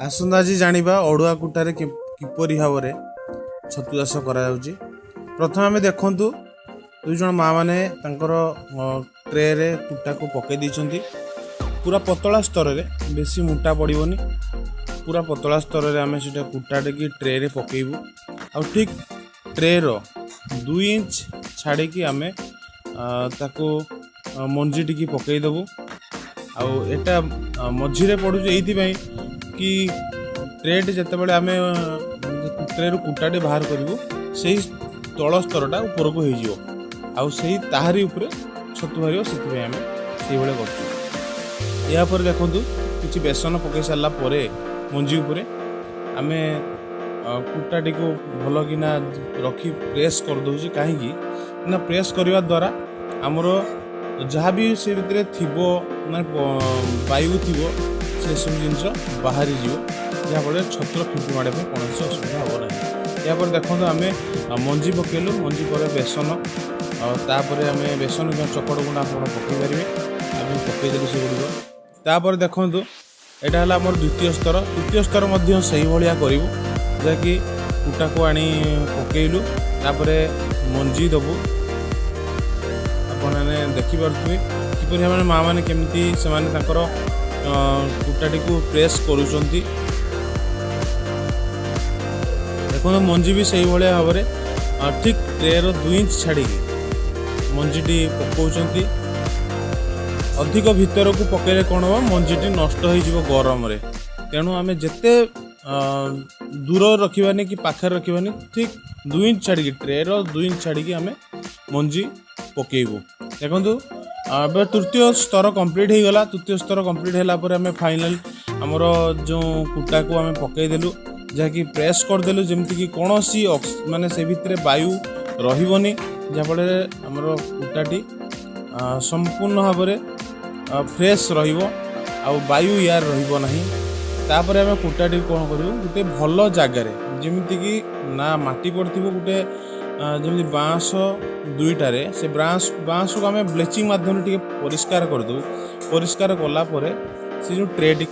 ଆସନ୍ତୁ ଆଜି ଜାଣିବା ଅଡ଼ୁଆ କୁଟାରେ କିପରି ଭାବରେ ଛତୁ ଚାଷ କରାଯାଉଛି। ପ୍ରଥମେ ଆମେ ଦେଖନ୍ତୁ, ଦୁଇ ଜଣ ମା ମାନେ ତାଙ୍କର ଟ୍ରେରେ କୁଟାକୁ ପକାଇ ଦେଇଛନ୍ତି ପୁରା ପତଳା ସ୍ତରରେ। ବେଶୀ ମୋଟା ପଡ଼ିବନି। ପୁରା ପତଳା ସ୍ତରରେ ଆମେ ସେଇଟା କୁଟାଟିକି ଟ୍ରେରେ ପକାଇବୁ ଆଉ ଠିକ୍ ଟ୍ରେର 2 ଇଞ୍ଚ ଛାଡ଼ିକି ଆମେ ତାକୁ ମଞ୍ଜିଟିକି ପକାଇଦେବୁ। ଆଉ ଏଇଟା ମଝିରେ ପଡ଼ୁଛି ଏଇଥିପାଇଁ କି ଟ୍ରେଟି ଯେତେବେଳେ ଆମେ ଟ୍ରେରୁ କୁଟାଟି ବାହାର କରିବୁ, ସେଇ ତଳ ସ୍ତରଟା ଉପରକୁ ହେଇଯିବ ଆଉ ସେଇ ତାହାରି ଉପରେ ଛତୁ ବାହାରିବ। ସେଥିପାଇଁ ଆମେ ସେଇଭଳିଆ କରୁଛୁ। ଏହାପରେ ଦେଖନ୍ତୁ, କିଛି ବେସନ ପକାଇ ସାରିଲା ପରେ ମଞ୍ଜି ଉପରେ ଆମେ କୁଟାଟିକୁ ଭଲକିନା ରଖି ପ୍ରେସ୍ କରିଦେଉଛି। କାହିଁକି ନା ପ୍ରେସ୍ କରିବା ଦ୍ୱାରା ଆମର ଯାହା ବି ସେ ଭିତରେ ଥିବ, ମାନେ ବାୟୁ ଥିବ, ସେସବୁ ଜିନିଷ ବାହାରିଯିବ, ଯାହାଫଳରେ ଛତୁର ଫିମ୍ପି ମାଡ଼ିବା ପାଇଁ କୌଣସି ଅସୁବିଧା ହେବ ନାହିଁ। ଏହାପରେ ଦେଖନ୍ତୁ, ଆମେ ମଞ୍ଜି ପକାଇଲୁ। ମଞ୍ଜି ପରେ ବେସନ, ଆଉ ତାପରେ ଆମେ ବେସନ କିମ୍ବା ଚକଡ଼ ଗୁଣ୍ଡ ଆପଣ ପକାଇ ପାରିବେ। ଆମେ ପକାଇଦେଲୁ ସେଗୁଡ଼ିକ। ତାପରେ ଦେଖନ୍ତୁ, ଏଇଟା ହେଲା ଆମର ଦ୍ୱିତୀୟ ସ୍ତର। ତୃତୀୟ ସ୍ତର ମଧ୍ୟ ସେଇଭଳିଆ କରିବୁ, ଯାହାକି କୁଟାକୁ ଆଣି ପକାଇଲୁ, ତାପରେ ମଞ୍ଜି ଦେବୁ। ଆପଣମାନେ ଦେଖିପାରୁଥିବେ କିପରି ଭାବରେ ମା ମାନେ କେମିତି ସେମାନେ ତାଙ୍କର କୁଟାଟିକୁ ପ୍ରେସ୍ କରୁଛନ୍ତି। ଦେଖନ୍ତୁ, ମଞ୍ଜି ବି ସେଇଭଳିଆ ଭାବରେ ଠିକ୍ ଟ୍ରେର 2 ଇଞ୍ଚ ଛାଡ଼ିକି ମଞ୍ଜିଟି ପକାଉଛନ୍ତି। ଅଧିକ ଭିତରକୁ ପକାଇଲେ କ'ଣ ହେବ? ମଞ୍ଜିଟି ନଷ୍ଟ ହେଇଯିବ ଗରମରେ। ତେଣୁ ଆମେ ଯେତେ ଦୂର ରଖିବାନି କି ପାଖରେ ରଖିବାନି, ଠିକ୍ 2 ଇଞ୍ଚ ଛାଡ଼ିକି, ଟ୍ରେର 2 ଇଞ୍ଚ ଛାଡ଼ିକି ଆମେ ମଞ୍ଜି ପକାଇବୁ। ଦେଖନ୍ତୁ, ଏବେ ତୃତୀୟ ସ୍ତର କମ୍ପ୍ଲିଟ୍ ହେଇଗଲା। ତୃତୀୟ ସ୍ତର କମ୍ପ୍ଲିଟ୍ ହେଲା ପରେ ଆମେ ଫାଇନାଲ୍ ଆମର ଯେଉଁ କୁଟାକୁ ଆମେ ପକାଇଦେଲୁ, ଯାହାକି ପ୍ରେସ୍ କରିଦେଲୁ, ଯେମିତିକି କୌଣସି ମାନେ ସେ ଭିତରେ ବାୟୁ ରହିବନି, ଯାହାଫଳରେ ଆମର କୁଟାଟି ସମ୍ପୂର୍ଣ୍ଣ ଭାବରେ ଫ୍ରେଶ୍ ରହିବ ଆଉ ବାୟୁ ୟାର ରହିବ ନାହିଁ। ତାପରେ ଆମେ କୁଟାଟିକୁ କ'ଣ କରିବୁ? ଗୋଟେ ଭଲ ଜାଗାରେ, ଯେମିତିକି ନା ମାଟି ପଡ଼ିଥିବ, ଗୋଟେ ଯେମିତି ବାଉଁଶ ଦୁଇଟାରେ, ସେ ବାଉଁଶକୁ ଆମେ ବ୍ଲିଚିଂ ମାଧ୍ୟମରେ ଟିକେ ପରିଷ୍କାର କରିଦେବୁ। ପରିଷ୍କାର କଲା ପରେ ସେ ଯେଉଁ ଟ୍ରେଟି